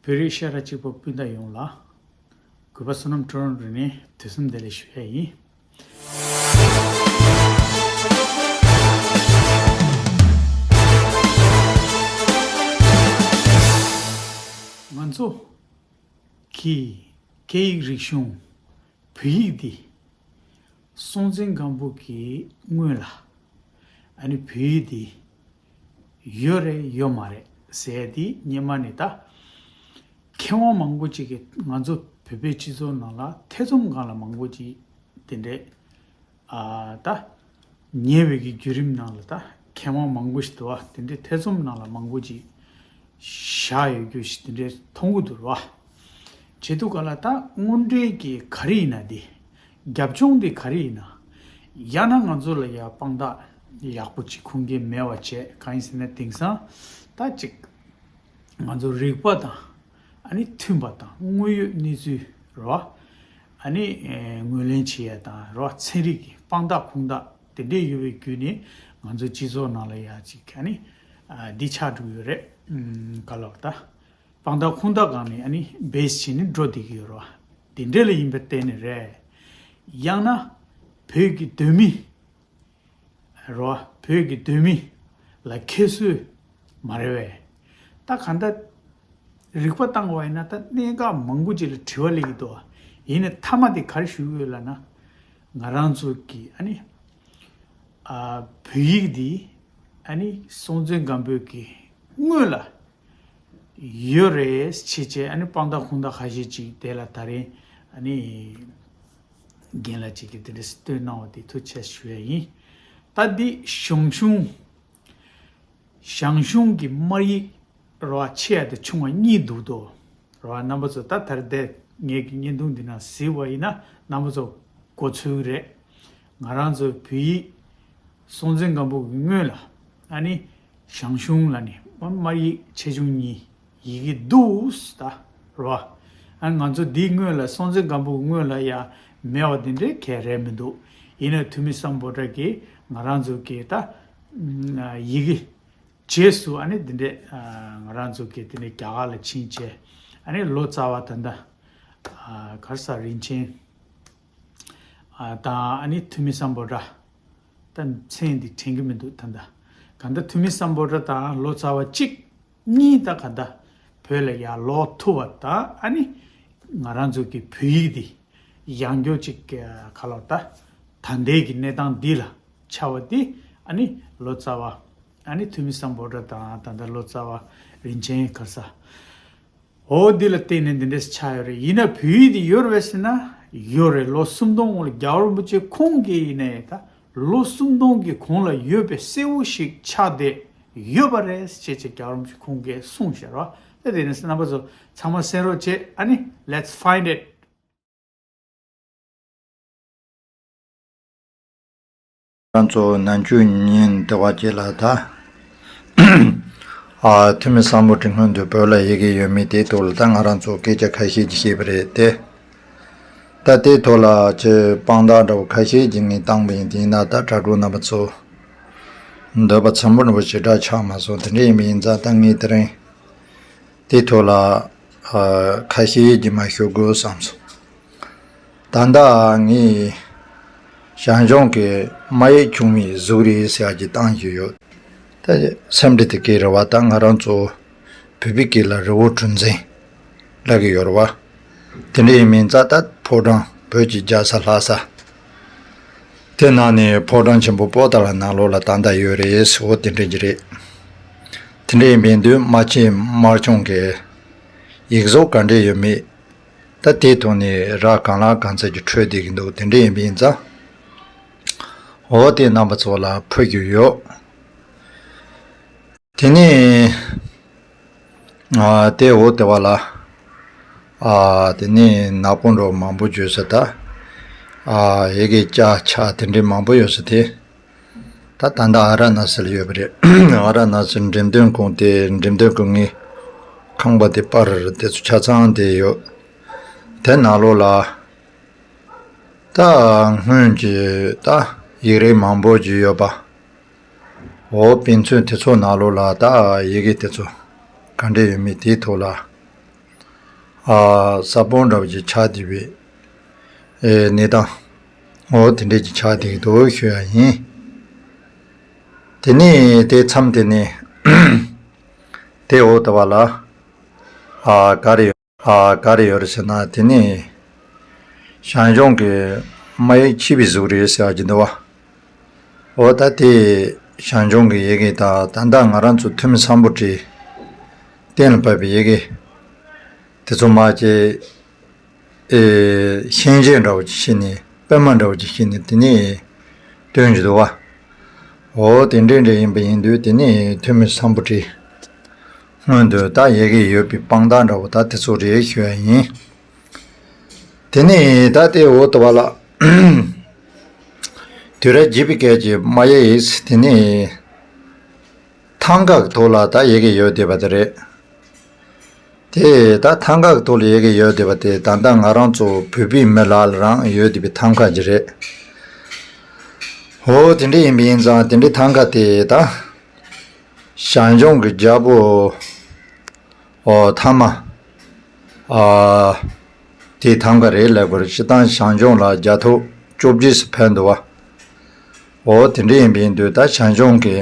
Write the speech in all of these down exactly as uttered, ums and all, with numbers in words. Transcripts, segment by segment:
བོད་རིགས་ཤ་ཁྲག་གཅིག་པ་སྤུན་ཟླ་ཡོངས་ལ། གུས་པ་བསོད་ནམས་ཀྲོ་རོན་རི་ནས་དུས་གསུམ་བདེ་ལེགས་ཞུ་ཡ་ཡིན། ང་ཚོ་གི་སྐད་ཡིག་རིག་གཞུང་བོད་ཡིག་འདི་སྲོང་བཙན་སྒམ་པོ་གི་སྔོན་ལ་ཨ་ནི་བོད་ཡིག་འདི་ཡོད་རེད་ཡོད་མ་རེད་ཟེར་ཡ་འདི་སྔོན་མ་ནས་ད་མཁས་དབང་མང་པོ་ཅིག་གིས་ང་ཚོ་བོད་པའི་སྤྱི་ཚོགས་ནང་ལ་ཐེ་ཚོམ་སྒང་ལ་མང་པོ་ཅིག་དེ་འདྲས་ཨ་ད་ཉེ་བའི་གི་བརྒྱུད་རིམ་ནང་ལ་ད་མཁས་དབང་མང་པོ་ཞིག་འདུག་བ། དེ་འདྲའི་ཐེ་ཚོམ་ནང་ལ་མང་པོ་ཅིག་བཞག་ཡོད་རྒྱུ་ཞིག་དེ་འདྲའི་མཐོང་གི་འདུག་ར་བ། བྱེད་དུས་ག་ལ་ད་དངོས་འབྲེལ་གྱི་ག་རེ་ཡིན་ན་དེ་རྒྱབ་ལྗོངས་དེ་ག་རེ་ཡིན་ན། ཡང་ན་ང་ཚོ་ལ་ཡ་དཔང་རྟགས་ཡག་པོ་ཅིག་ཁུངས་སྐྱེལ་མེད་པ་བྱས། གང་ཡིན་ཟེར་ན་དེང་སང་ད་ཅིག་ང་ཚོ་རིག་པ་དང་ཨ་ནི་མཐུན་པ་དང་དངོས་ཡོད་གནས་ཚུལ་རེད་བ། ཨ་ནི་ཨེ་ངོས་ལེན་བྱེད་ཡ་དང་རེད་བ། ཚན་རིག་གི་དཔང་རྟགས་ཁུངས་དག་དེ་འདྲས་ཡོད་པའི་བརྒྱུད་ནས་ང་ཚོ་སྤྱི་ཚོགས་ནང་ལ་ཡ་ཅིག་ཨ་ནི་ཨ་འདི་ཆགས་འགྲོ་གི་ཡོད་རེད། ཨམ་ག་ལབ་ད་དཔང་རྟགས་ཁུངས་དག་སྒང་ནས་ཨ་ནི་བེ་སི་བྱས་ནས་འགྲོ་བསྡད་ཀྱི་ཡོད་རེད་བ། དེ་འདྲས་ལ་ཡིན་པའི་བརྟེན་ནས་རེད། ཡང་ན་བོད་ཀྱི་གདོད་མི་རོ། བོད་ཀྱི་གདོད་མི་ལ་ཁྱད་གསོད་མ་རེད་བས། ད་གང་ལྟར་རིག་པ་བཏང་བ་ཡིན་ན་ད་གནད་འགག་མང་པོ་ཅིག་ལ་དྲི་བ་སླེབས་ཀྱི་འདུག་ཡིན་ནའི་མཐའ་མ་དེ་ག་རེ་ཞུ་གི་ཡོད་ལབ་ན། ང་རང་ཚོ་གི་ཨ་ནི་ཨ་བོད་ཡིག་འདི་ཨ་ནི་སྲོང་བཙན་སྒམ་པོའི་གི་སྔོན་ལ་ཡོད་རེད་ཅེས་བྱས། ཨ་ནི་དཔང་རྟགས་ཁུངས་དག་ཁ་ཤས་ཅིག་དེ་ལ་ད་རིང་ཨ་ནི་རྒན་ལགས་ཅིག་གིས་དེ་འདྲ་བཏོན་གནང་བ་དེ་ཐུགས་རྗེ་ཆེ་ཞུ་ཡ་ཡིན། ད་འདི་ཞང་ཞུང་། ཞང་ཞུང་གི་སྨར་ཡིག་རོ་ཆེ་ཡ་དེ་ཆུང་བ་གཉིས་འདུག་དོ། རོ་རྣམ་པ་ཚོ་ད་དེར་བསྡད། ངེད་ཀྱི་བརྙན་ཐུང་འདི་ནང་གཟིགས་པ་ཡིན་ན་རྣམ་པ་ཚོ་གོ་ཚོད་ཀྱི་རེད། ང་རང་ཚོའི་བོད་ཡིག་སྲོང་བཙན་སྒམ་པོ་གི་སྔོན་ལ་ཨ་ནི་ཞང་ཞུང་ལ་ནི་སྨར་ཡིག་ཆེ་ཆུང་གཉིས་ཡི་གེ་འདུག་ད་རོ། ཨ་ང་ཚོ་འདིའི་སྔོན་ལ་སྲོང་བཙན་སྒམ་པོ་གི་སྔོན་ལ་ཡ་མེད་པ་འདི་འདྲའི་གལ་རེད་མི་འདུག་ཡིན་ན་ཐུ་མི་སམ་བྷོ་ཊ་གིས་ང་རང་ཚོ་གི་ད་ཡི་གེ་རྗེས་སུ་ཨ་ནི་འདི་འདྲས་ང་རང་ཚོ་གི་དེ་ནས་རྒྱ་གར་ལ་ཕྱིན་བྱས། ཨ་ནི་ལོ་ཙཱ་བ་ད་ལྟ་ག་རེ་ཟེར། རིན་ཆེན་དང་ཨ་ནི་ཐུ་མི་སམ་བྷོ་ཊ། ད་མཚན་འདི་དྲན་གྱི་མི་འདུག་ད་ལྟ་ག་ད་ཐུ་མི་སམ་བྷོ་ཊ་དང་ལོ་ཙཱ་བ་གཅིག་གཉིས་ད་ག་ད་བོད་ལ་ཡར་ལོག་ཐུབ་པ་དང་། ཨ་ནི་ང་རང་ཚོ་གི་བོད་ཡིག་འདི་ཡང་བསྐྱར་ཅིག་ག་ལབ་ད་ད་ལྟའི་གི་གནས་སྟངས་འདི་ལ་ཆགས་པ་འདི་ཨ་ནི་ལོ་ཙཱ་བ་ཨ་ནི་ཐུ་མི་སམ་བྷོ་ཊ་དང་ད་ལྟ་ལོ་ཙཱ་བ་རིན་ཆེན་ག་རེ་ཟེར། འོ་འདི་ལ་བརྟེན་ནས་འདི་འདྲས་ཆགས་ཡོད་རེད། ཡིན་ན་བོད་ཡིག་འདི་ཡོད་རེད་ཟེར་ན་ཡོད་རེད། ལོ་སུམ་སྟོང་སྔོན་ལ་རྒྱལ་བ་རིན་པོ་ཆེ་ཁོང་གིས་ཡིན་ནའི་ད་ལོ་སུམ་སྟོང་གི་གོང་ལ་ཡོད་པའི་གསལ་བོ་ཞིག་ཆགས་བསྡད་ཡོད་པ་རེད་ཅེས་ཅེས་རྒྱལ་བ་རིན་པོ་ཆེ་ཁོང་གིས་གསུངས་བཞག་རོ། ད་དེ་ནས་རྣམ་པ་ཚོ་ཚང་མ་གསན་རོགས་བྱེད། ཨ་ནི་let's find it། ང་ཚོ་ནམ་རྒྱུན་ཉིན་དེ་བ་ཅིག་ལ་ད་ཨ་ཐུ་མི་སམ་བྷོ་ཊ་སྔོན་དུ་བོད་ལ་ཡི་གེ་ཡོད་མེད་དེའི་ཐོག་ལ་ད་ང་རང་ཚོ་སྐད་ཆ་ཁ་ཤས་ཅིག་བཤད་པ་རེད་དེ། ད་དེའི་ཐོག་ལ་ཅིག་དཔང་རྟགས་འདྲ་བོ་ཁ་ཤས་ཅིག་ངས་བཏང་པ་ཡིན། དེ་ཡིན་ན་ད་དྲ་གྲོགས་རྣམ་པ་ཚོ་འདོད་པ་ཚིམ་པོ་འདྲ་བོ་ཞེ་དྲག་ཆགས་མ་སོང་། དེ་འདྲ་ཡིན་པ་ཡིན་ཙང་ད་ངས་དེ་རིང་དེའི་ཐོག་ལ་ཨ་ཁ་ཤས་ཀྱིས་མར་ཞུ་དགོས་བསམ་སོང་། ད་ལྟ་ངས་ཞང་ཞུང་གི་སྨར་ཡིག་ཆུང་བའི་གཟུགས་རིས་ཟེར་ཡག་ཅིག་བཏང་བཞིན་ཡོད། ད་སེམས་ཁྲལ་དེ་གས་རེད་བ། ད་ང་རང་ཚོ་བོད་པའི་སྐད་ལ་རི་བོ་གྲུ་འཛིན་ལབ་ཀྱི་ཡོད་རེད་བ། དེ་འདྲ་ཡིན་མིན་ཙང་ད་ཕོ་བྲང་བོད་ཀྱི་རྒྱལ་ས་ལྷ་ས། དེ་ནང་ནས་ཕོ་བྲང་ཆེན་པོ་པོ་ཏཱ་ལ་ནང་ལོགས་ལ་ད་ལྟ་ཡོད་རེད། འོ་དེ་འདྲ་ཅིག་རེད། དེ་འདྲ་ཡིན་པའི་དུས་སྨར་ཆེན་སྨར་ཆུང་གི་ཡིག་གཟུགས་ག་འདྲ་ཡོད་མེད། ད་དེའི་ཐོག་ནས་ར་གང་ལ་གང་འཚམ་ཅིག་འཕྲོད་བསྡད་ཀྱི་འདུག་དེ་འདྲ་ཡིན་པ་ཡིན་ཙང་། འོ་དེ་རྣམ་པ་ཚོ་ལ་ཕུལ་རྒྱུ་ཡོད། དེ་ནས་ཨ་དེ་འོ་དེ་བ་ལ་ཨ་དེ་ནས་ནག་པོ་འདྲ་མང་པོ་བརྗོད་ས། ད་ཨ་ཡི་གེ་ལྕགས་ཆ་དེ་འདྲའི་མང་པོ་ཡོད་ས་དེ། ད་ད་ལྟ་ཨ་ར་ན་སི་ལ་ཡོད་པ་རེད། ཨ་ར་ན་སི་འགྲེམས་སྟོན་ཁང་དེ། འགྲེམས་སྟོན་ཁང་གི་ཁང་པ་དེ་པར་དེ་ཚོ་ཆ་ཚང་དེ་ཡོད། དེ་ནང་ལོགས་ལ་ད་སྔོན་གྱི་ད་ཡིག་རིགས་མང་པོ་ཅིག་ཡོད་པ། འོ་དཔེ་མཚོན་དེ་ཚོ་ནང་ལོགས་ལ་ད་ཡི་གེ་དེ་ཚོ་ག་འདྲ་ཡོད་མེད་དེའི་ཐོག་ལ་ ཨ་ས་སྤོང་འདྲ་བོ་ཅིག་ཆགས་བསྡད་པའི་ཨེ་གནས་སྟངས། འོ་དེ་འདྲས་ཅིག་ཆགས་བསྡད་ཀྱི་འདུག་ཞུ་ཡ་ཡིན། དེ་ནས་དེ་མཚམས་དེ་ནས་དེ་འོག་ཏུ་བ་ལ་ཨ་ག་རེ་ཡོད། ཨ་ག་རེ་ཡོད་རེད་ཟེར་ན། དེ་ནས་ཞང་ཞུང་གི་དམག་ཡིག་ཕྱིས་པའི་གཟུགས་རེད་ཟེར་བ་ཅིག་འདུག་བ། འོ་ད་དེ་ཞང་ཞུང་གི་ཡི་གེ་དང་ད་ལྟ་ང་རང་ཚོ་ཐོན་མི་སམ་བྷོ་ཊའི་གཏན་ལ་ཕབ་པའི་ཡི་གེ་དེ་ཚོ་མ་བྱས། ཨེ་ཤན་འབྱེད་འདྲ་བོ་ཅིག་བྱས་ནས་པད་མ་འདྲ་བོ་ཅིག་བྱས་ནས་དེ་ནས་སྟོན་གྱི་འདུག་བ། འོ་དེ་འདྲས་འདྲས་ཡིན་པ་ཡིན་དུས་དེ་ནས་ཐོན་མི་སམ་བྷོ་ཊའི་སྔོན་དུ་ད་ཡི་གེ་ཡོད་པའི་དཔང་རྟགས་འདྲ་བོ་ད་དེ་ཚོ་རེད་ཞུ་ཡ་ཡིན། དེ་ནས་ད་དེ་འོག་ཏུ་བ་ལ་དུས་རབས་བརྒྱད་པའི་སྐད་ཀྱི་དམག་ཡིག་དེ་ནས་ཐང་ག་གི་ཐོག་ལ་ད་ཡི་གེ་ཡོད་བསྡད་པ་དེ་རེད། དེ་ད་ཐང་ག་གི་ཐོག་ལ་ཡི་གེ་ཡོད་བསྡད་པ་དེ་ད་ལྟ་ང་རང་ཚོ་བོད་པའི་མི་ལ་ལ་རང་ཡོད་བསྡད་པའི་ཐང་ག་ཅིག་རེད། འོ་དེ་འདྲ་ཡིན་པ་ཡིན་ཙང་དེ་འདྲའི་ཐང་ག་དེ་ད་ཞང་ཞུང་གི་རྒྱལ་པོ་ཨོ་ཐ་མ་ཨ་དེའི་ཐང་ག་རེད་ལབ་དགོས་རེད། སྤྱིར་བཏང་ཞང་ཞུང་ལ་རྒྱལ་ཐོ་བཅོ་བརྒྱད་ཙམ་ཕེབས་འདུག་བ། འོ་དེ་འདྲ་ཡིན་པ་ཡིན་དུས་ད་ཞང་ཞུང་གི་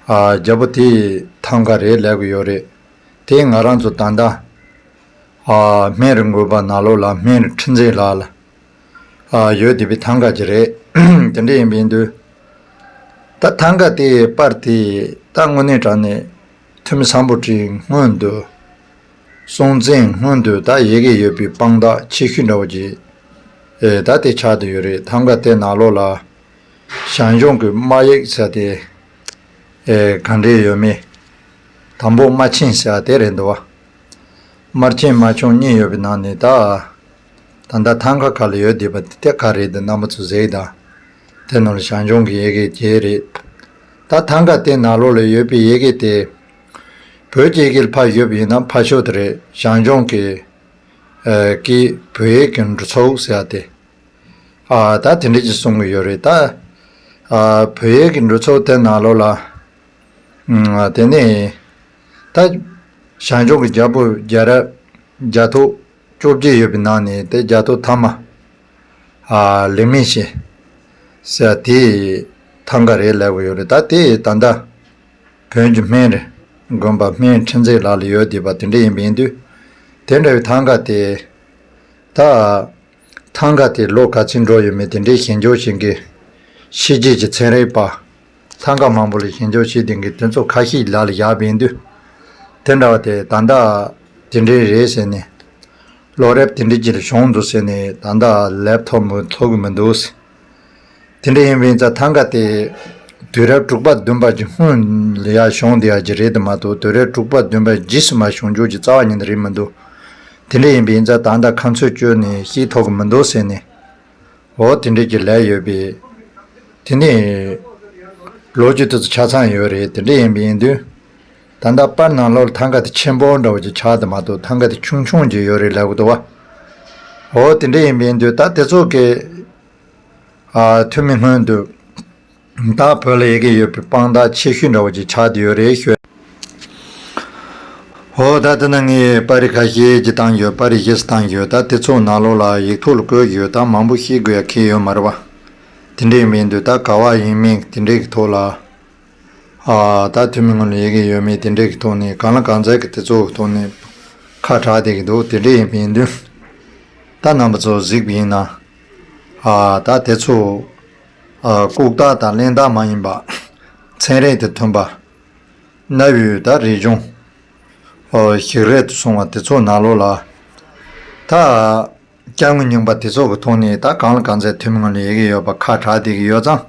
ཨ་རྒྱལ་པོ་དེའི་ཐང་ག་རེད་ལབ་དགོས་ཡོད་རེད། དེ་ང་རང་ཚོ་ད་ལྟ་ཨ་སྨན་རི་དགོན་པ་ནང་ལོགས་ལ་སྨན་རི་ཁྲི་འཛིན་ལགས་ལ་ཨ་ཡོད་བསྡད་པའི་ཐང་ག་ཅིག་རེད། དེ་འདྲ་ཡིན་པ་ཡིན་དུས་ད་ཐང་ག་དེའི་པར་དེ་ད་དངོས་གནས་དྲང་གནས་ཐོན་མི་སམ་བྷོ་ཊའི་སྔོན་དུ་སྲོང་བཙན་སྔོན་དུ་ད་ཡི་གེ་ཡོད་པའི་དཔང་རྟགས་ཆེ་ཤོས་འདྲ་བོ་ཅིག་ཨེ་ད་དེ་ཆགས་བསྡད་ཡོད་རེད། ཐང་ག་དེ་ནང་ལོགས་ལ་ཞང་ཞུང་གི་དམག་ཡིག་ཟེར་དེ་ཨེ་ག་འདྲས་ཡོད་མེད། དང་པོ་དམར་ཆེན་ཟེར་བ་དེ་རེད་འདུག་བ། དམར་ཆེན་དམར་ཆུང་གཉིས་ཡོད་པའི་ནང་ནས་ད་ད་ལྟ་ཐང་ག་ཁ་ལ་ཡོད་བསྡད་པ་དེ་ག་རེད་དེ་རྣམ་པ་ཚོ་གཟིགས་དང་། དེ་ནང་ལ་ཞང་ཞུང་གི་ཡི་གེ་དེ་རེད། ད་ཐང་ག་དེ་ནང་ལོགས་ལ་ཡོད་པའི་ཡི་གེ་དེ་བོད་ཀྱི་ཡི་གེ་ལ་ཕར་ཡོད་པ་ཡིན་ན་ཕར་ཞོག་དེ་རེད། ཞང་ཞུང་གི་ཨ་གི་བོད་ཡིག་གི་འབྲུ་ཚོགས་ཟེར་བ་དེ། ཨ་ད་དེ་འདྲ་ཅིག་གསུང་གི་ཡོད་རེད་ད། ཨ་བོད་ཡིག་གི་འབྲུ་ཚོགས་དེ་ནང་ལོགས་ལ་ཨ་དེ་ནས་ད་ཞང་ཞུང་གི་རྒྱལ་པོ་རྒྱལ་རབས་རྒྱལ་ཐོ་བཅོ་བརྒྱད་ཡོད་པའི་ནང་ནས་དེ་རྒྱལ་ཐོ་ཐ་མ་ཨ་ལིག་མིན་ཤིན་ཟེར་དེའི་ཐང་ག་རེད་ལབ་གི་ཡོད་རེད། ད་དེ་ད་ལྟ་བོན་གྱི་སྨན་རི་དགོན་པ་སྨན་ཁྲི་འཛིན་ལགས་ལ་ཡོད་བསྡད་པ་དེ་འདྲ་ཡིན་པ་ཡིན་དུས། དེ་འདྲ་བའི་ཐང་ག་དེ་ད་ཐང་ག་དེ་ལོ་ག་ཚོད་འགྲོ་ཡོད་མེད་དེ་འདྲའི་ཞིབ་འཇུག་བྱེད་མཁན་ཕྱི་རྒྱལ་གྱི་ཚན་རིག་པ་ཐང་ག་མང་པོ་ལ་ཞིབ་འཇུག་བྱེད་བསྡད་མཁན་དེ་ཚོ་ཁ་ཤས་ལག་ལ་བཞག་པ་ཡིན་དུས། དེ་འདྲ་བ་དེ་ད་ལྟ་དེ་འདྲའི་རེད་ཟེར་ནས། ལོ་རབས་དེ་འདྲའི་ཅིག་ལ་བྱུང་འདུག་ཟེར་ནས་ད་ལྟ་ལབ་ཐུབ་མི་ཐུབ་གི་མི་འདུག། དེ་འདྲ་ཡིན་པ་ཡིན་ཙང་ཐང་ག་དེ་དུས་རབས་དྲུག་པ་བདུན་པ་གྱི་སྔོན་ལ་ཡ་བྱུང་བསྡད་ཡ་ཅིག་རེད་དམ་མ་གཏོགས་དུས་རབས་དྲུག་པ་བདུན་པ་རྗེས་སུ་མ་བྱུང་རྒྱུ་ཅིག་རྩ་བ་ཉིད་ནས་རེད་མི་འདུག། དེ་འདྲ་ཡིན་པ་ཡིན་ཙང་ད་ལྟ་ཁ་ཚོད་གཅོད་ནས་ཤེས་ཐུབ་གི་མི་འདུག་ཟེར་ནས། འོ་དེ་འདྲ་ཅིག་ལབ་ཡོད་པས། དེ་ནས་ལོ་རྒྱུས་དེ་ཚོ་ཆ་ཚང་ཡོད་རེད། དེ་འདྲ་ཡིན་པ་ཡིན་དུས། ད་ལྟ་པར་ནང་ལོགས་ལ་ཐང་ག་དེ་ཆེན་པོ་འདྲ་བོ་ཅིག་ཆགས་དེ་མ་གཏོགས་ཐང་ག་དེ་ཆུང་ཆུང་ཅིག་ཡོད་རེད་ལབ་གི་འདུག་བ། འོ་དེ་འདྲ་ཡིན་པ་ཡིན་དུས་ད་དེ་ཚོ་གི་ཨ་ཐོན་མི་སྔོན་དུ་ད་བོད་ལ་ཡི་གེ་ཡོད་པའི་དཔང་རྟགས་ཆེ་ཤོས་འདྲ་བོ་ཅིག་ཆགས་བསྡད་ཡོད་རེད་ཤོད། འོ་ད་དེ་ན་ངས་པར་རིས་ཁ་ཤས་ཅིག་བཏང་ཡོད། པར་རིས་བཞི་ཙམ་བཏང་ཡོད། ད་དེ་ཚོ་ནང་ལོགས་ལ་ཡིག་ཐོག་ལ་བཀོད་ཡོད། ད་མང་པོ་ཤེས་དགོས་ཡ་གང་ཡང་ཡོད་མ་རེད་བ། དེ་འདྲ་ཡིན་པ་ཡིན་དུས་ད་ག་བ་ཡིན་མིན་དེ་འདྲའི་གི་ཐོག་ལ། ཨ་ད་ཐོན་མི་སྔོན་ལ་ཡི་གེ་ཡོད་མེད་དེ་འདྲའི་གི་ཐོག་ནས་གང་ལ་གང་འཚམ་གི་དེ་ཚོ་གི་ཐོག་ནས་ཁ་གྲགས་བསྡད་ཀྱི་འདུག། དེ་འདྲ་ཡིན་པ་ཡིན་དུས། ད་རྣམ་པ་ཚོ་གཟིགས་པ་ཡིན་ན། ཨ་ད་དེ་ཚོ་ཨ་ལྐུགས་རྟགས་དང་གླེན་རྟགས་མ་ཡིན་པ། ཚན་རིག་དང་མཐུན་པ། གནའ་བོའི་ད་རིག་གཞུང་། ཨོ་ཞིག་རལ་དུ་སོང་བ་དེ་ཚོ་ནང་ལོགས་ལ། ད་སྐྱེ་དངོས་རྙིང་པ་དེ་ཚོ་གི་ཐོག་ནས་ད་གང་ལ་གང་འཚམ་ཐོན་མི་སྔོན་ལ་ཡི་གེ་ཡོད་པ་ཁ་གྲགས་བསྡད་ཀྱི་ཡོད་ཙང་།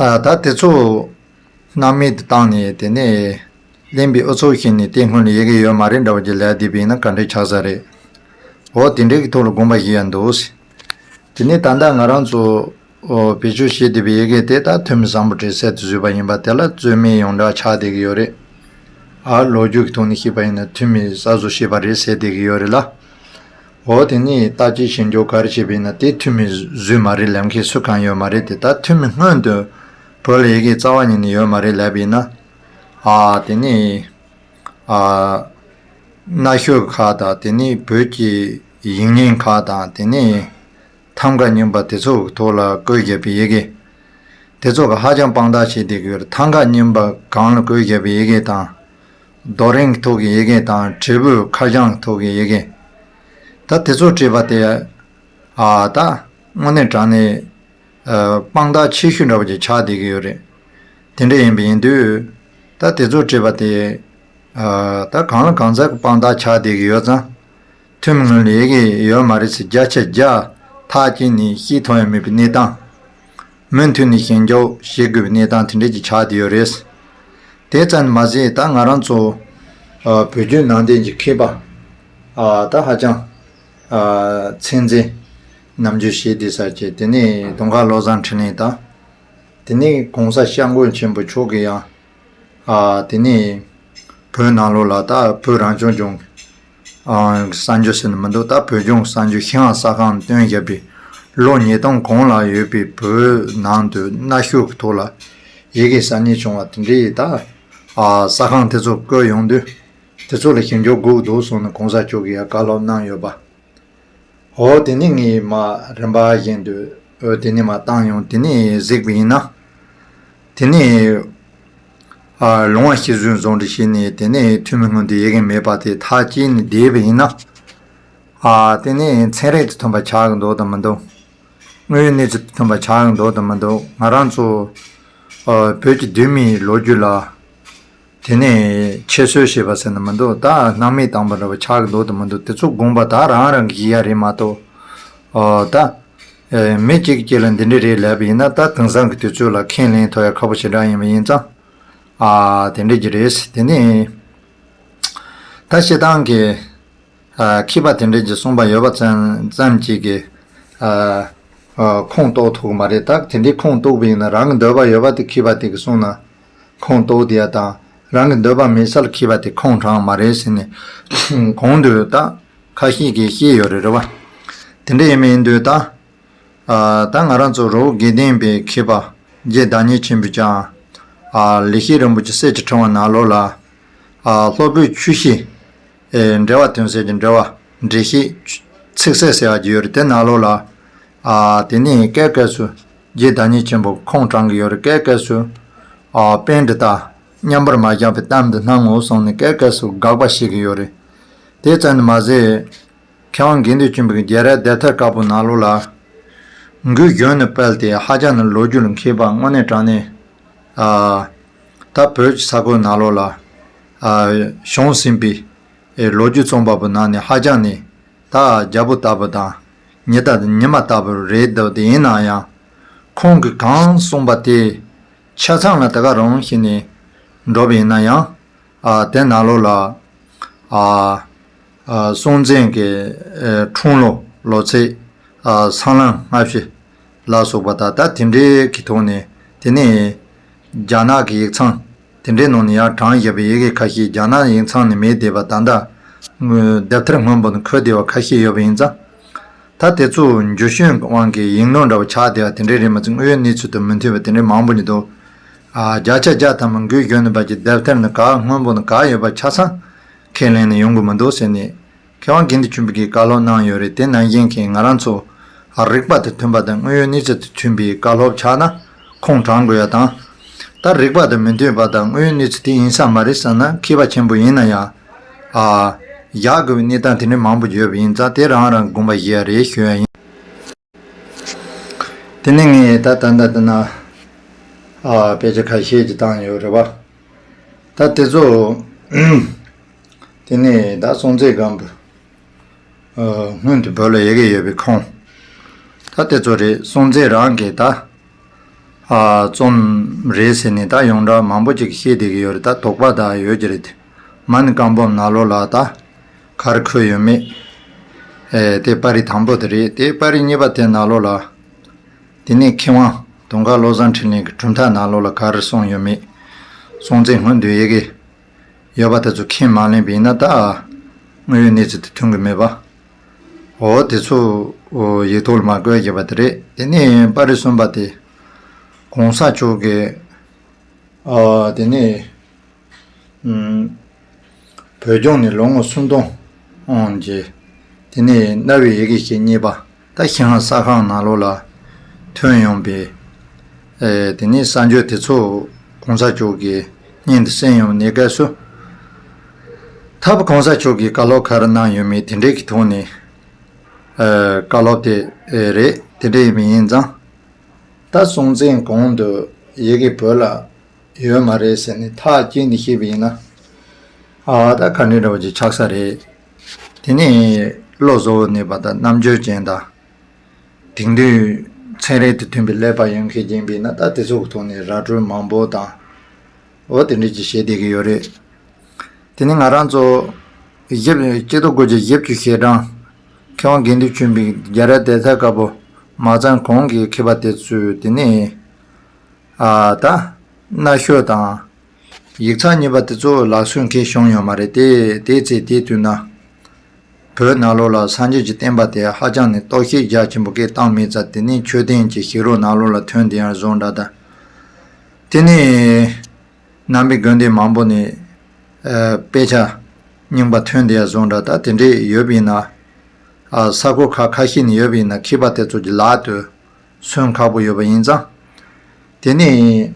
ཨ་ད་དེ་ཚོ་སྣང་མེད་དུ་བཏང་ནས་དེ་ནས་གླེན་པའི་ཨུ་ཚུགས་བྱས་ནས་དེ་སྔོན་ལ་ཡི་གེ་ཡོད་མ་རེད་འདྲ་བོ་ཅིག་ལབ་བསྡད་པ་ཡིན་ན་ག་འདྲས་ཆགས་ས་རེད། འོ་དེ་འདྲའི་གི་ཐོག་ལ་དགོངས་པ་བཞེས་ཡ་འདུག། དེ་ནས་ད་ལྟ་ང་རང་ཚོ། ཨོ་བེད་སྤྱོད་བྱེད་བསྡད་པའི་ཡི་གེ་དེ་ད་ཐོན་མི་བཟང་པོ་གྲས་གསར་དུ་བཟོས་པ་ཡིན་པ་དེ་ལ་རྩོད་མེད་ཡོངས་གྲགས་ཆགས་བསྡད་ཀྱི་ཡོད་རེད། ཨ་ལོ་རྒྱུས་ཀྱི་ཐོག་ནས་བཤད་པ་ཡིན་ན་ཐོན་མི་གསར་བཟོ་བྱས་པ་རེད་ཟེར་བསྡད་ཀྱི་ཡོད་རེད་ལ། འོ་དེ་ནས་བརྟག་དཔྱད་ཞིབ་འཇུག་ག་རེ་བྱས་པ་ཡིན་ན་དེ་ཐོན་མི་བཟོས་མ་རེད་ལབ་མཁན་སུ་གང་ཡོད་མ་རེད་དེ། ད་ཐོན་མི་སྔོན་དུ་བོད་ལ་ཡི་གེ་རྩ་བ་ཉིད་ནས་ཡོད་མ་རེད་ལབ་པ་ཡིན་ན། ཨ་དེ་ནས་ཨ་ གནའ་ཤུལ་ཁག་དང་དེ་ནས་བོད་ཀྱི་ཡིག་རྙིང་ཁག་དང་དེ་ནས་ཐང་ག་རྙིང་པ་དེ་ཚོ་གི་ཐོག་ལ་བཀོད་བཞག་པའི་ཡི་གེ་དེ་ཚོ་གི་ཧ་ཅང་དཔང་རྟགས་བྱེད་བསྡད་ཀྱི་ཡོད་རེད། ཐང་ག་རྙིང་པ་སྒང་ལ་བཀོད་བཞག་པའི་ཡི་གེ་དང་། རྡོ་རིང་གི་ཐོག་གི་ཡི་གེ་དང་བྲིས་འབུར་ཁ་བྱང་གི་ཐོག་གི་ཡི་གེ་ད་དེ་ཚོ་བྲིས་པ་དེ་ཨ་ད་དངོས་གནས་དྲང་གནས་ཨ་དཔང་རྟགས་ཆེ་ཤོས་འདྲ་བོ་ཅིག་ཆགས་བསྡད་ཀྱི་ཡོད་རེད། དེ་འདྲ་ཡིན་པ་ཡིན་དུས་ད་དེ་ཚོ་བྲིས་པ་དེ་ཨ་ད་གང་ལ་གང་འཚམ་གྱི་དཔང་རྟགས་ཆགས་བསྡད་ཀྱི་ཡོད་ཙང་། ཐུན་མིན་ལས་ཀྱི་ཡོད་མ་རེད་ཟེར་བརྒྱ་ཆ་བརྒྱ་ཐག་བཅད་ནས་བཤད་ཐུབ་ཡ་མེད་པའི་གནས་སྟངས། མུ་མཐུད་ནས་ཞིབ་འཇུག་བྱེད་དགོས་པའི་གནས་སྟངས་དེ་འདྲ་ཅིག་ཆགས་བསྡད་ཡོད་རེད། དེ་ཙམ་མ་ཟད་ད་ང་རང་ཚོ་ཨ་བོད་བརྒྱུད་ནང་བསྟན་གྱི་མཁས་པ་ཨ་ད་ཧ་ཅང་ཨ་ཚད་འཛིན་ནམ་རྒྱུན་བྱེད་བསྡད་ས་ཅིག་དེ་ནས་དུང་དཀར་བློ་བཟང་འཕྲིན་ལས་དང་། དེ་ནས་གོང་ས་སྐྱབས་མགོན་ཆེན་པོ་མཆོག་གིས་ཡང་། ཨ་དེ་ནས་བོད་ནང་ལོགས་ལ་ད་བོད་རང་སྐྱོང་ལྗོངས་ཨ་གསར་འགྱུར་ཟེར་ནི་མི་འདུག་ད་བོད་ལྗོངས་གསར་འགྱུར་ཤིན་ཧྭ་གསར་ཁང་བཏོན་བཞག་པའི་ལོ་ཉིས་སྟོང་གོང་ལ་ཡོད་པའི་བོད་ནང་དུ་གནའ་ཤུལ་གྱི་ཐོག་ལ་ཡི་གེ་གསར་རྙེད་བྱུང་བ་དེ་འདྲའི་ད་ཨ་གསར་ཁང་དེ་ཚོ་བཀོད་ཡོང་དུས་དེ་ཚོ་ལ་ཞིབ་འཇུག་དགོས་འདུག་གསུངས་ནས་གོང་ས་མཆོག་གིས་ཡང་བཀའ་སློབ་གནང་ཡོད་པ། འོ་དེ་ནས་ངས་མ་རིམ་པ་བཞིན་དུ་འོ་དེ་ནས་མ་བཏང་ཡོང་དེ་ནས་གཟིགས་པ་ཡིན་ན། དེ་ནས་ཨ་ལུང་བ་ཤིས་བརྗོད་བཟོ་འདྲ་བྱས་ནས་དེ་ནས་ཐུན་མིན་སྔོན་དུ་ཡི་གེ་མེད་པ་དེ་ཐག་བཅད་ནས་བསྡད་པ་ཡིན་ན། ཨ་དེ་ནས་ཚན་རིག་དང་མཐུན་པ་ཆགས་ཀྱི་འདུག་དང་མི་འདུག་དངོས་ཡོད་གནས་ཚུལ་དང་མཐུན་པ་ཆགས་ཀྱི་འདུག་དང་མི་འདུག་ང་རང་ཚོ་ཨ་བོད་ཀྱི་གདོད་མའི་ལོ་རྒྱུས་ལ། དེ་ནས་ཁྱད་གསོད་བྱས་པ་ཟེར་ན་མི་འདུག་ད་སྣང་མེད་བཏང་པ་འདྲ་བ་ཆགས་ཀྱི་འདུག་དང་མི་འདུག་དེ་ཚོ་དགོངས་པ་ད་རང་རང་གིས་བཞེས་ཡ་རེད་མ་གཏོགས། ཨོ་ད། ཨེ་མི་གཅིག་གཅིག་ལ་འདི་འདྲ་རེད་ལབ་པ་ཡིན་ན་ད་དེང་སང་གི་དུས་ཚོད་ལ་ཁས་ལེན་ཐུབ་ཡ་ཁག་པོ་ཞེ་དྲག་ཡིན་པ་ཡིན་ཙང་། ཨ་དེ་འདྲ་གྱི་རེད། དེ་ནས་ད་བཤད་སྟངས་ཀྱི། ཨ་མཁས་པ་དེ་འདྲས་ཀྱིས་གསུངས་པ་ཡོད་པ་ཙམ་ཙམ་གཅིག་གིས་ཨ་ཨ་ཁུངས་གཏུག་ཐུབ་ཀྱི་མ་རེད། ད་དེ་འདྲའི་ཁུངས་གཏུག་པ་ཡིན་ན་རང་གི་འདོད་པ་ཡོད་པ་དེ་མཁས་པ་དེ་གིས་གསུངས་ན་ཁུངས་གཏུག་དེ་ཡ་དང་རང་གི་འདོད་པ་མེད་ས་ལ་མཁས་པ་དེ་ཁུངས་དྲངས་མ་རེད་ཟེར་ནས་གོང་དུ་ད་ཁ་ཤས་ཀྱིས་བཤད་ཡོད་རེད། རེད་བ། དེ་འདྲ་ཡིན་མིན་དུས་ད། ཨ་ད་ང་རང་ཚོ་རི་བོ་དགེ་ལྡན་པའི་མཁས་པ་རྗེ་བདག་ཉིད་ཆེན་པོས་ཀྱང་ཨ་ལེགས་བཤད་རིན་པོ་ཆེ་གསེར་གྱི་ཕྲེང་བ་ནང་ལོགས་ལ་ཨ་སློབ་དཔོན་ཆུ་ཤེས་ཨེ་འགྲེལ་བ་དོན་གསལ་གྱི་འགྲེལ་བ་འགྲེལ་བཤད་ཚིག་གསལ་ཟེར་བ་ཅིག་ཡོད་རེད། དེ་ནང་ལོགས་ལ་ཨ་དེ་ནས་སྐད་སྐད་སུ་རྗེ་བདག་ཉིད་ཆེན་པོ་ཁུངས་དྲངས་ཀྱི་ཡོད་རེད། སྐད་སྐད་སུ་ཨ་པཎྜི་ཏ་མཉམ་པར་མ་བཞག་པའི་གཏམ་འདི་སྣང་ངོ་གསུངས་ནས་སྐད་སྐད་སུ་དགག་པ་བྱེད་ཀྱི་ཡོད་རེད། དེ་ཙམ་དུ་མ་ཟད། མཁས་དབང་དགེ་འདུན་ཆོས་འཕེལ་གྱི་རྒྱལ་རབས་དེབ་ཐེར་དཀར་པོ་ནང་ལོགས་ལ། འགུལ་གཞོན་ནུ་དཔལ་དེ་ཧ་ཅང་ནི་ལོ་རྒྱུས་ལ་མཁས་པ་དངོས་གནས་དྲང་གནས། ཨ་ད་བོད་ཀྱི་ས་ཁུལ་ནང་ལོགས་ལ། ཨ་བྱུང་ཟིན་པའི་ཨེ་ལོ་རྒྱུས་རྩོམ་པ་པོ་ནང་ནས་ཧ་ཅང་ནི་ད་རྒྱལ་པོ་ལྟ་བུ་དང་ཉི་ཟླ་ཉི་མ་ལྟ་བུ་རེད་འདུག་དེ་ཡིན་ན་ཡང་། ཁོང་གིས་གང་གསུངས་པ་དེ་ཆ་ཚང་ལ་དེ་ག་རང་བཞིན་ནས་འགྲོ་བ་ཡིན་ན་ཡང་། ཨ་དེ་ནང་ལོགས་ལ་ཨ་ཨ་སྲོང་བཙན་གྱི་ཨ་འཁྲུངས་ལོ་ལོ་ཚིགས་ཨ་སྲང་ལམ་སྔ་ཕྱི་ལ་སོགས་པ་དང་ད་དེ་འདྲའི་གི་ཐོག་ནས། དེ་ནས་རྒྱ་ནག་གི་ཡིག་ཚང་དེ་འདྲའི་ནང་ནས་ཡར་དྲངས་བཞག་པའི་ཡི་གེ་ཁ་ཤས་རྒྱ་ནག་ཡིག་ཚང་ནས་མེད་བསྡད་པ་ད་ལྟ་དེབ་ཐེར་སྔོན་པོ་ནས་འཁོད་བསྡད་པ་ཁ་ཤས་ཡོད་པ་ཡིན་ཙང་། ད་དེ་ཚོ་འགྱུར་བྱོན་གྱི་དབང་གིས་ཡིག་ནོར་འདྲ་བོ་ཆགས་བསྡད་པ་དེ་འདྲའི་རེད་མ་ཚད་དངོས་ཡོད་གནས་ཚུལ་དང་མི་མཐུན་པ་དེ་འདྲའི་མང་པོ་ནི་འདུག་ཨ་བརྒྱ་ཆ་བརྒྱ་ཐམ་པ་འགུལ་གཞོན་ནུ་དཔལ་གྱི་དེབ་ཐེར་ནི་ག་སྔོན་པོ་ནི་ག་ཡོད་པ་ཆ་ཚང་ཁས་ལེན་ནས་ཡོང་གི་མི་འདུག་ཟེར་ནས་མཁས་དབང་དགེ་འདུན་ཆོས་འཕེལ་གྱིས་བཀའ་སློབ་གནང་ཡོད་རེད། དེ་ནང་བཞིན་གྱི་ང་རང་ཚོ་རིག་པ་དང་མཐུན་པ་དང་དངོས་ཡོད་གནས་ཚུལ་དང་མཐུན་པའི་བཀའ་སློབ་ཆགས་ན་ཁུངས་དྲངས་དགོས་ཡ་དང་། ད་རིག་པ་དང་མི་མཐུན་པ་དང་དངོས་ཡོད་གནས་ཚུལ་དེ་ཡིན་ས་མ་རེད་བསམ་ན་མཁས་པ་ཆེན་པོ་ཡིན་ན་ཡང་། ཨ་བཞག་དགོས་པའི་གནས་སྟངས་དེ་འདྲའི་མང་པོ་ཡོད་པ་ཡིན་ཙང་དེ་རང་རང་དགོངས་པ་བཞེས་ཡ་རེད་ཞུ་ཡ་ཡིན། དེ་ནས་ངས་ད་ད་ལྟ་འདི་ན་ཨ་དཔེ་ཆ་ཁ་ཤས་ཅིག་བཏང་ཡོད་རེད་བ། ད་དེ་ཚོ་དེ་ནས་ད་སྲོང་བཙན་སྒམ་པོ་ཨ་སྔོན་དུ་བོད་ལ་ཡི་གེ་ཡོད་པའི་ཁུངས། ད་དེ་ཚོ་རེད། སྲོང་བཙན་རང་གིས་ད་ཨ་རྩོམ་རེད་ཟེར་ནས་ད་ཡོངས་གྲགས་མང་པོ་ཅིག་བཤད་བསྡད་ཀྱི་ཡོད་རེད། ད་དོགས་པ་ད་ཡོད་ཀྱི་རེད། མ་ཎི་བཀའ་འབུམ་ནང་ལོགས་ལ་ད་ག་རེ་འཁོད་ཡོད་མེད། ཨེ་དེ་པར་རིས་དང་པོ་དེ་རེད། དེ་པར་རིས་གཉིས་པ་དེ་ནང་ལོགས་ལ། དེ་ནས་མཁས་དབང་དུང་དཀར་བློ་བཟང་འཕྲིན་ལས་ཀྱི་གྲུབ་མཐའ་ནང་ལོགས་ལ་ག་རེ་གསུངས་ཡོད་མེད། སྲོང་བཙན་སྔོན་དུ་ཡི་གེ་ཡོད་པ་དེ་ཚོ་ཁས་མ་ལེན་པ་ཡིན་ན་ད་དངོས་ཡོད་གནས་ཚུལ་དེ་མཐུན་གྱི་མེད་པ། འོ་དེ་ཚོ་ཡིག་ཐོག་ལ་མ་བཀོད་བཞག་པ་དེ་རེད། དེ་ནས་པར་རིས་གསུམ་པ་དེ་གོང་ས་མཆོག་གིས་ཨ་དེ་ནས་ཨུམ་ བོད་ལྗོངས་ནས་ལོ་ངོ་སུམ་སྟོང་གི་དེ་ནས་གནའ་བོའི་ཡི་གེ་ཞིག་རྙེད་པ། ད་ཤིན་ཧྭ་གསར་ཁང་ནང་ལོགས་ལ་ཐོན་ཡོང་པའི་ཨེ་དེ་ནས་གསར་འགྱུར་དེ་ཚོ་གོང་ས་མཆོག་གིས་སྙན་དུ་གསན་ཡོང་གནས་སྐབས་སུ། ད་བར་གོང་ས་མཆོག་གིས་བཀའ་སློབ་ག་རེ་གནང་ཡོད་མེད་དེ་འདྲའི་གི་ཐོག་ནས་ཨེ་བཀའ་སློབ་དེ་ཨེ་རེད། དེ་འདྲ་ཡིན་པ་ཡིན་ཙང་། ད་སྲོང་བཙན་གོང་དུ་ཡི་གེ་བོད་ལ་ཡོད་མ་རེད་ཟེར་ནས་ཐག་བཅད་ནས་བཤད་པ་ཡིན་ན། ཨ་ད་ག་འདྲ་འདྲ་བོ་ཅིག་ཆགས་ས་རེད། དེ་ནས་བློ་གཟུ་བོར་གནས་པ་དང་རྣམ་དཔྱོད་ཅན་དང་། དེང་དུས་ཚན་རིག་དང་མཐུན་པའི་ཀླད་པ་ཡོད་མཁན་ཡིན་པས་ན། ད་དེ་ཚོ་གི་ཐོག་ནས་ར་སྤྲོད་མང་པོ་དང་། འོ་དེ་འདྲ་ཅིག་བྱེད་བསྡད་ཀྱི་ཡོད་རེད། དེ་ནས་ང་རང་ཚོ་ཞིབ་སྤྱི་ལོ་དགུ་བརྒྱ་བཞི་བཅུ་ཞེ་གྲངས་མཁས་དབང་དགེ་འདུན་ཆོས་འཕེལ་རྒྱ་རས་བསྡད་ས་དཀར་པོ་མ་ཚང་གོང་གི་མཁས་པ་དེ་ཚོས་དེ་ནས་ཨ་ད་གནའ་ཤུལ་དང་ཡིག་ཚང་གཉིས་པ་དེ་ཚོ་ལག་སོན་གང་བྱུང་ཡོད་མ་རེད་དེ། དེའི་ཚེ་དེའི་དུས་ན་བོད་ནང་ལོགས་ལ་སངས་རྒྱས་ཀྱི་བསྟན་པ་དེ་ཧ་ཅང་ནས་གཏོར་བཤིག་རྒྱ་ཆེན་པོ་སྐད་བཏང་མེད་ཙང་། དེ་ནས་མཆོད་རྟེན་གྱི་ཞིག་རོ་ནང་ལོགས་ལ་ཐོན་དེ་ཡང་བཟོ་འདྲ་དང་། དེ་ནས་ནང་པའི་དགོན་སྡེ་མང་པོ་ནས་ཨ་དཔེ་ཆ་རྙིང་པ་ཐོན་དེ་ཡང་བཟོ་འདྲ་དང་དེ་འདྲས་ཡོད་པ་ཡིན་ན། ཨ་ས་ཁུལ་ཁག་ཁ་ཤས་ནས་ཡོད་པ་ཡིན་ན། མཁས་པ་དེ་ཚོ་གི་ལག་ཏུ་སོན་ཁག་པོ་ཡོད་པ་ཡིན་ཙང་། དེ་ནས་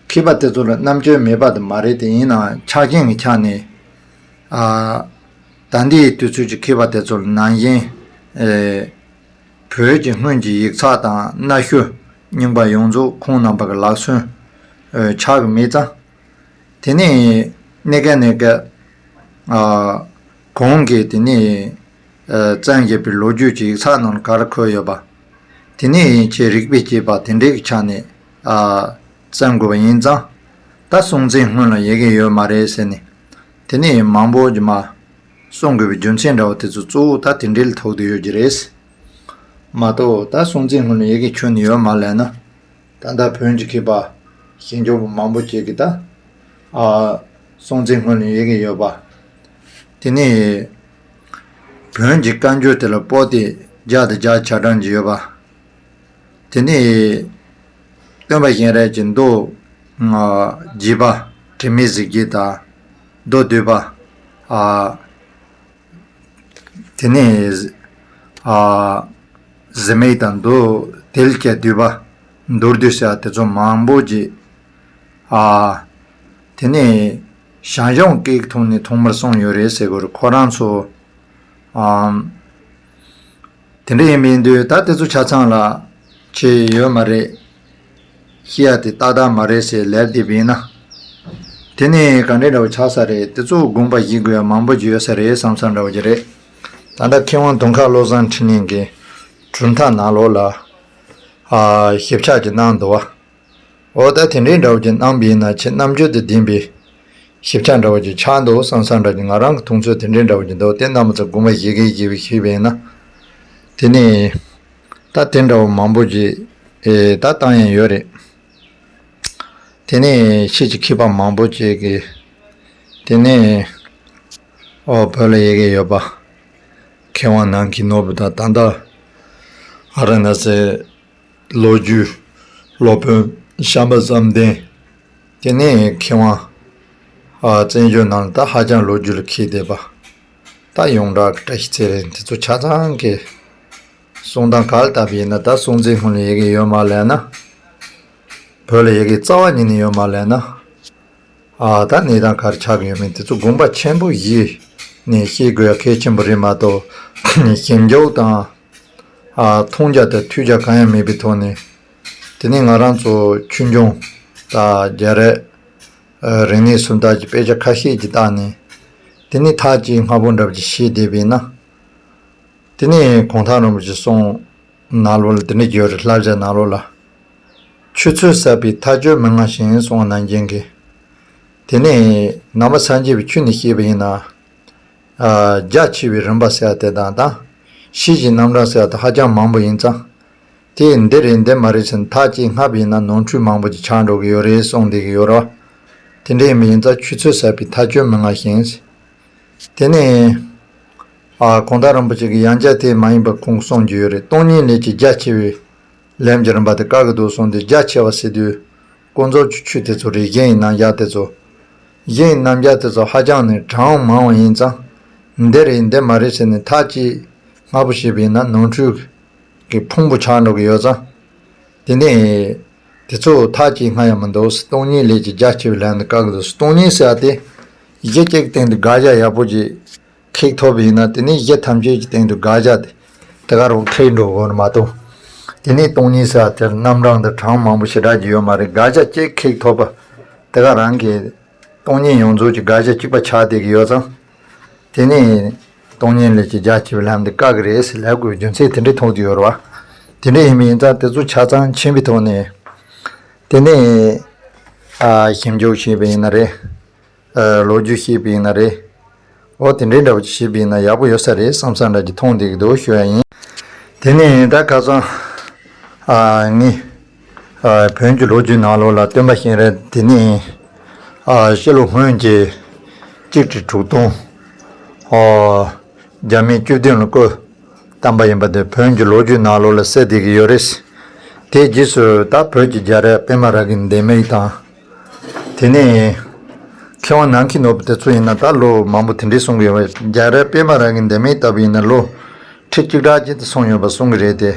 མཁས་པ་དེ་ཚོ་ལ་རྣམ་དཔྱོད་མེད་པ་དེ་མ་རེད་དེ། ཡིན་ནའང་ཆ་རྐྱེན་གྱི་ཆ་ནས་ཨ་ད་ལྟའི་དུས་ཚོད་ཀྱི་མཁས་པ་དེ་ཚོ་ལ་ནང་བཞིན་ཨེ་བོད་ཀྱི་སྔོན་གྱི་ཡིག་ཚགས་དང་གནའ་ཤུལ་རྙིང་པ་ཡོངས་རྫོགས་ཁོང་རྣམ་པ་གི་ལག་སོན་ཨེ་ཆགས་ཀྱི་མེད་ཙང་། དེ་ནས་གནས་སྐབས་གནས་སྐབས་ཨ་གོང་གི་དེ་ནས་ཨ་བཙན་བཞེས་པའི་ལོ་རྒྱུས་ཀྱི་ཡིག་ཚགས་ནང་ལ་ག་རེ་འཁོད་ཡོད་པ། དེ་ནས་ཡིན་ཆེས་རིག་པས་དཔྱད་པ་དེ་འདྲའི་གི་ཆ་ནས་ཨ་བཙན་དགོས་པ་ཡིན་ཙང་། ད་སྲོང་བཙན་སྔོན་ལ་ཡི་གེ་ཡོད་མ་རེད་ཟེར་ནས་དེ་ནས་མང་པོ་ཅིག་མ་གསུང་དགོས་པའི་རྒྱུ་མཚན་འདྲ་བོ་དེ་ཚོ་གཙོ་བོ་ད་དེ་འདྲའི་ལ་ཐུག་བསྡད་ཡོད་ཀྱི་རེད། མ་གཏོགས་ད་སྲོང་བཙན་སྔོན་ལ་ཡི་གེ་ཁྱོན་ནས་ཡོད་མ་ལབ་ན། ད་ལྟ་བོན་གྱི་མཁས་པ་ཞིབ་འཇུག་པ་མང་པོ་ཅིག་གིས་ད་ཨ་སྲོང་བཙན་སྔོན་ལ་ཡི་གེ་ཡོད་པ། དེ་ནས་བོན་གྱི་བཀའ་འགྱུར་དེ་ལ་པོ་ཏི་བརྒྱ་དང་བརྒྱ་ཆ་གྲངས་ཀྱི་ཡོད་པ། དེ་ནས་སྟོན་པ་གཞན་རས་ཀྱི་མདོ་ཨ་རྒྱས་པ་དྲི་མེད་གཟི་བརྗིད་དང་། མདོ་སྡུད་པ་ཨ་དེ་ནས་ཨ་གཟི་མིག་དང་མདོ་དེ་ལ་བཅས་བསྡུས་པ་མདོར་བསྡུས་ཟེར་བ་དེ་ཚོ་མང་པོ་ཅིག་ཨ་དེ་ནས་ཞང་ཞུང་སྐད་ཐོག་ནས་ཐོག་མར་གསུངས་ཡོད་རེད་ཟེར་དགོས་རེད། ཁོ་རང་ཚོ་ཨ་དེ་འདྲ་ཡིན་མིན་དུས་ད་དེ་ཚོ་ཆ་ཚང་ལ་ཆེ་ཡོད་མ་རེད། ཤེས་ཡ་དེ་ཏག་ཏག་མ་རེད་ཟེར་ལབ་བསྡད་པ་ཡིན་ན། དེ་ནས་ག་འདྲ་འདྲ་བོ་ཆགས་ས་རེད། དེ་ཚོ་དགོངས་པ་བཞེས་དགོས་ཡ་མང་པོ་ཅིག་ཡོད་ས་རེད་བསམ་བསམ་འདྲ་བོ་ཅིག་རེད། ད་ལྟ་མཁས་དབང་དུང་དཀར་བློ་བཟང་འཕྲིན་ལས་ཀྱི་གྲུབ་མཐའ་ནང་ལོགས་ལ་ཨ་ཞིབ་ཆ་ཅིག་གནང་འདུག་བ། འོ་ད་དེ་འདྲའི་འདྲ་བོ་ཅིག་གནང་པ་ཡིན་ན་ཆེས་རྣམ་དཔྱོད་དང་ལྡན་པའི་ཞིབ་ཆ་འདྲ་བོ་ཅིག་ཆགས་འདུག་བསམ་བསམ་འདྲ་ཅིག་ང་རང་གི་མཐོང་ཚུལ་དེ་འདྲའི་འདྲ་བོ་ཅིག་འདུག་དེ་རྣམ་པ་ཚོ་དགོངས་པ་བཞེས་ཀྱི་ཡོད་པ་ཞིག་ཡིན་ན། དེ་ནས་ད་དེ་འདྲ་བོ་མང་པོ་ཅིག་ཨེ་ད་བཏང་ཡ་ཡོད་རེད། དེ་ནས་ཕྱིས་ཀྱི་མཁས་པ་མང་པོ་ཅིག་གིས་དེ་ནས་ཨོ་བོད་ལ་ཡི་གེ་ཡོད་པ་མཁས་དབང་ནམ་མཁའི་ནོར་བུ་དང་། ད་ལྟ་ཨ་ར་ན་སའི་ལོ་རྒྱུས་སློབ་དཔོན་བྱམས་པ་བསམ་གཏན། དེ་ནས་མཁས་དབང་ཨ་བཙན་བྱོལ་ནང་ལ་ད་ཧ་ཅང་ལོ་རྒྱུས་ལ་མཁས་བསྡད་པ། ད་ཡོངས་གྲགས་ཀྱི་བཀྲ་ཤིས་ཚེ་རིང་དེ་ཚོ་ཆ་ཚང་གིས་གསུང་སྟངས་ག་ལ་བལྟས་པ་ཡིན་ན། ད་སྲོང་བཙན་སྔོན་ལ་ཡི་གེ་ཡོད་མ་ལབ་ན། བོད་ལ་ཡི་གེ་རྩ་བ་ཉིད་ནས་ཡོད་མ་ལབ་ན། ཨ་ད་གནས་སྟངས་ག་རེ་ཆགས་ཀྱི་ཡོད་མེད་དེ་ཚོ་དགོངས་པ་ཆེན་པོ་བཞེས་ནས་བཤད་དགོས་ཡ་གལ་ཆེན་པོ་རེད་མ་གཏོགས། ཞིབ་འཇུག་དང་ཨ་མཐོང་རྒྱ་དང་ཐོས་རྒྱ་གང་ཡང་མེད་པའི་ཐོག་ནས། དེ་ནས་ང་རང་ཚོ་ཆོས་འབྱུང་དང་རྒྱ་རས་ཨ་རིག་གནས་སུམ་རྟགས་ཀྱི་དཔེ་ཆ་ཁ་ཤས་ཀྱི་བལྟས་ནས། དེ་ནས་ཐག་གཅིག་སྔ་པོ་འདྲ་པོ་ཅིག་བཤད་བསྡད་པས་ན། དེ་ནས་གུང་ཐང་རིན་པོ་ཆེ་གསུང་ནང་ལོགས་ལ་དེ་འདྲ་ཡོད་རེད། བསླབ་བྱ་ནང་ལོགས་ལ། ཆུ་ཚོད་ཟད་པའི་ཐག་གཅོད་མི་མངའ་ཞིང་གསུངས་པ་ནང་བཞིན་གྱི། དེ་ནས་ནང་པ་སངས་རྒྱས་པའི་ཆོས་ནས་བཤད་པ་ཡིན་ན། ཨ་རྒྱ་ཆེ་བའི་རིམ་པ་ཟེར་བ་དེ་དང་དང་། ཕྱིས་ཀྱི་རྣམ་གྲངས་ཟེར་བ་དེ་ཧ་ཅང་མང་པོ་ཡིན་ཙང་། དེ་འདི་རེད་འདི་མ་རེད་ཟེར་ནས་ཐག་གཅིག་སྔ་བ་ཡིན་ན་ནོར་འཁྲུལ་མང་པོ་ཅིག་ཆགས་འགྲོ་གི་ཡོད་རེད་གསུངས་བསྡད་ཀྱི་ཡོད་རེད་བ། དེ་འདྲ་ཡིན་པ་ཡིན་ཙང་ཆུ་ཚོད་ཟད་པའི་ཐག་གཅོད་མི་མངའ་ཞིང་། དེ་ནས་ཨ་གུང་ཐང་རིན་པོ་ཆེ་གིས་ཡང་བསྐྱར་དེ་མ་ཡིན་པ་ཁུངས་གསུངས་ཀྱི་ཡོད་རེད། སྟོང་ཉིད་ལས་ཀྱི་རྒྱ་ཆེ་བའི་ལམ་གྱི་རིམ་པ་དེ་བཀག་གི་འདུག་གསུངས་ཏེ། རྒྱ་ཆེ་བ་ཟེར་དུས་ཀུན་རྫོབ་ཀྱི་ཆོས་དེ་ཚོ་རེད། གཞན་ཡིན་ན་ཡག་དེ་ཚོ། གཞན་རྣམ་གཞག་དེ་ཚོ་ཧ་ཅང་ནས་གྲངས་མང་བ་ཡིན་ཙང་། འདི་རེད་འདི་མ་རེད་ཟེར་ནས་ཐག་གཅིག་སྔ་པོ་བྱས་པ་ཡིན་ན་ནོར་འཁྲུལ་གྱི་ཕུང་པོ་ཆགས་འགྲོ་གི་ཡོད་ཙང་། དེ་ནས་དེ་ཚོ་ཐག་གཅིག་སྔ་ཡང་མི་འདུག་སྟོང་ཉིད་ལས་ཀྱི་རྒྱ་ཆེ་བའི་ལམ་དུ་བཀག་གི་འདུག་སྟོང་ཉིད་ཟེར་བ་དེ་གཞི་གཅིག་སྟེང་དུ་དགག་བྱ་ཡག་པོ་ཅིག་ཁེགས་ཐུབ་པ་ཡིན་ན། དེ་ནས་གཞི་ཐམས་ཅད་ཀྱི་སྟེང་དུ་དགག་བྱ་དེ་དེ་ག་རང་ཁེགས་འགྲོ་དགོས་ནི་མ་གཏོགས། དེ་ནས་སྟོང་ཉིད་ཟེར་བ་དེར་རྣམ་གྲངས་དང་གྲངས་མང་པོ་ཞེ་དྲག་ཅིག་ཡོད་མ་རེད། དགག་བྱ་གཅིག་ཁེགས་ཐུབ་པ་དེ་ག་རང་གི་སྟོང་ཉིད་ཡོངས་རྫོགས་ཀྱི་དགག་བྱ་གཅིག་པ་ཆགས་བསྡད་ཀྱི་ཡོད་ཙང་། དེ་ནས་སྟོང་ཉིད་ལས་ཀྱི་རྒྱ་ཆེ་བའི་ལམ་དེ་བཀག་གི་རེད་ཟེར་ལབ་དགོས་རྒྱུ་མཚན་དེ་འདྲའི་ཐོག་ཏུ་ཡོད་རེད་བ། དེ་འདྲ་ཡིན་པ་ཡིན་ཙང་དེ་ཚོ་ཆ་ཚང་ཕྱིན་པའི་ཐོག་ནས། དེ་ནས་ཨ་ཞིབ་འཇུག་བྱས་པ་ཡིན་ན་རེད། ཨ་ལོ་རྒྱུས་བཤད་པ་ཡིན་ན་རེད། འོ་དེ་འདྲའི་འདྲ་པོ་ཅིག་བྱས་པ་ཡིན་ན་ཡག་པོ་ཡོད་ས་རེད་བསམ་ས་འདྲ་ཅིག་མཐོང་བསྡད་ཀྱི་འདུག་ཞུ་ཡ་ཡིན། དེ་ནས་ད་ཁ་སང་ཨ་ངས་ཨ་བོན་གྱི་ལོ་རྒྱུས་ནང་ལོགས་ལ་སྟོན་པ་གཤེན་རབ་དེ་ནས་ཨ་ཕྱི་ལོ་སྔོན་གྱི་གཅིག་ཁྲི་དྲུག་སྟོང་ཨ་བརྒྱ་མེད་བཅུ་བདུན་ལ་སྐུ་བལྟམས་པ་ཡིན་པ་དེ་བོན་གྱི་ལོ་རྒྱུས་ནང་ལོགས་ལ་གསལ་བསྡད་ཀྱི་ཡོད་རེད། དེའི་རྗེས་སུ་ད་བོད་ཀྱི་རྒྱལ་རབས་པདྨ་རཱ་གའི་ལྡེ་མིག་དང་། དེ་ནས་མཁས་དབང་ནམ་མཁའི་ནོར་བུ་དེ་ཚོ་ཡིན་ན་ད་ལོ་མང་པོ་དེ་འདྲའི་གསུང་གི་ཡོད་པ། རྒྱལ་རབས་པདྨ་རཱ་གའི་ལྡེ་མིག་ལྟ་བུ་ཡིན་ན་ལོ་ཁྲི་གཅིག་གྲངས་ཅན་དུ་སོང་ཡོད་པ་གསུང་གི་རེད་དེ།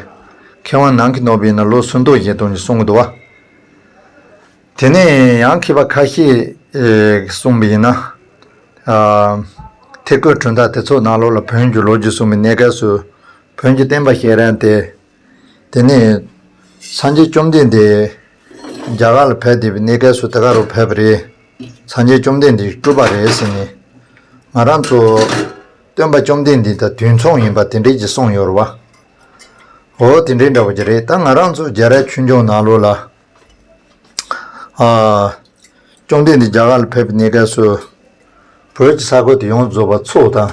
མཁས་དབང་ནམ་མཁའི་ནོར་བུ་ཡིན་ན་ལོ་སུམ་སྟོང་བཞི་སྟོང་ཅིག་གསུང་གི་འདུག་བ། དེ་ནས་ཡང་མཁས་པ་ཁ་ཤས་ཨེ་གསུངས་པ་ཡིན་ན། ཨ་ཐེག་བསྐོས་གྲུབ་མཐའ་དེ་ཚོ་ནང་ལོགས་ལ་བོན་གྱི་ལོ་རྒྱུས་གསུངས་པའི་གནས་སྐབས་སུ་བོན་གྱི་སྟོན་པ་གཤེན་རབ་དེ། དེ་ནས་སངས་རྒྱས་བཅོམ་ལྡན་འདས་རྒྱ་གར་ལ་ཕེབས་བསྡད་པའི་གནས་སྐབས་སུ་དེ་ག་རུ་ཕེབས་པ་རེད། སངས་རྒྱས་བཅོམ་ལྡན་འདས་སྤྲུལ་པ་རེད་ཟེར་ནས། ང་རང་ཚོ་སྟོན་པ་བཅོམ་ལྡན་འདས་དང་དུས་མཚུངས་ཡིན་པ་དེ་འདྲས་ཀྱི་གསུངས་ཡོད་རེད་བ། འོ་དེ་འདྲས་འདྲ་བོ་ཅིག་རེད། ད་ང་རང་ཚོ་རྒྱལ་རབས་ཆོས་འབྱུང་ནང་ལོགས་ལ། ཨ་བཅོམ་ལྡན་འདས་རྒྱ་གར་ལ་ཕེབས་པའི་གནས་སྐབས་སུ། བོད་ཀྱི་ས་ཁུལ་དེ་ཡོངས་རྫོགས་པ་མཚོ་དང་།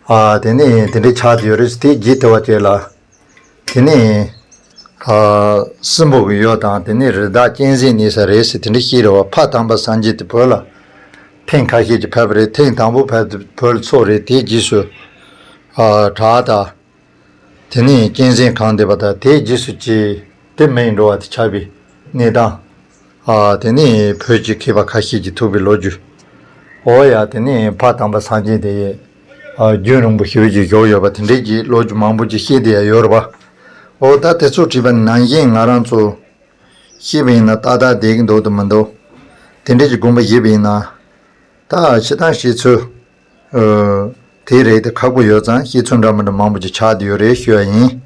ཨ་དེ་ནས་དེ་འདྲའི་ཆགས་བསྡད་ཡོད་རེད། དེའི་རྗེས་དེ་བ་ཅིག་ལ། དེ་ནས་ཨ་སྲིན་པོ་གི་ཡུལ་དང་དེ་ནས་རི་དྭགས་གཅན་གཟན་གནས་ས་རེད་ཟེར་དེ་འདྲ་བཤད་རེད་བ། ཕ་དམ་པ་སངས་རྒྱས་དེ་བོད་ལ་ཐེངས་ཁ་ཤས་ཀྱིས་ཕེབས་པ་རེད། ཐེངས་དང་པོ་ཕེབས་དུས་བོད་ལ་མཚོ་རེད། དེའི་རྗེས་སུ་ཨ་བྲག་དང་། དེ་ནས་གཅན་གཟན་གང་བསྡད་པ་དང་དེའི་རྗེས་སུ་ཅི་དེ་མི་ཡི་འགྲོ་བ་དེ་ཆགས་པའི་གནས་སྟངས། ཨ་དེ་ནས་བོད་ཀྱི་མཁས་པ་ཁ་ཤས་ཀྱིས་ཐུག་པའི་ལོ་རྒྱུས། འོ་ཡ་དེ་ནས་ཕ་དམ་པ་སངས་རྒྱས་དེ་ཨ་རྒྱུན་རིང་པོ་ཞེ་པོ་ཅིག་བཞུགས་ཡོད་པ་དེ་འདྲའི་གྱི་ལོ་རྒྱུས་མང་པོ་ཅིག་བཤད་བསྡད་ཡ་ཡོད་རེད་པ། འོ་ད་དེ་ཚོ་བྲིས་པ་ནང་བཞིན་ང་རང་ཚོ་ཤེས་པ་ཡིན་ན་ཏག་ཏག་བསྡད་ཀྱི་འདུག་དང་མི་འདུག་དེ་འདྲའི་གྱི་དགོངས་པ་བཞེས་པ་ཡིན་ན། ད་ཤེས་སྟངས་ཤེས་ཚུལ། ཨ་དེ་རེད་དེ་ཁག་པོ་ཡོད་ཙང་ཤེས་ཚུལ་འདྲ་མི་འདྲ་མང་པོ་ཅིག་ཆགས་བསྡད་ཡོད་རེད་ཞུ་ཡ་ཡིན།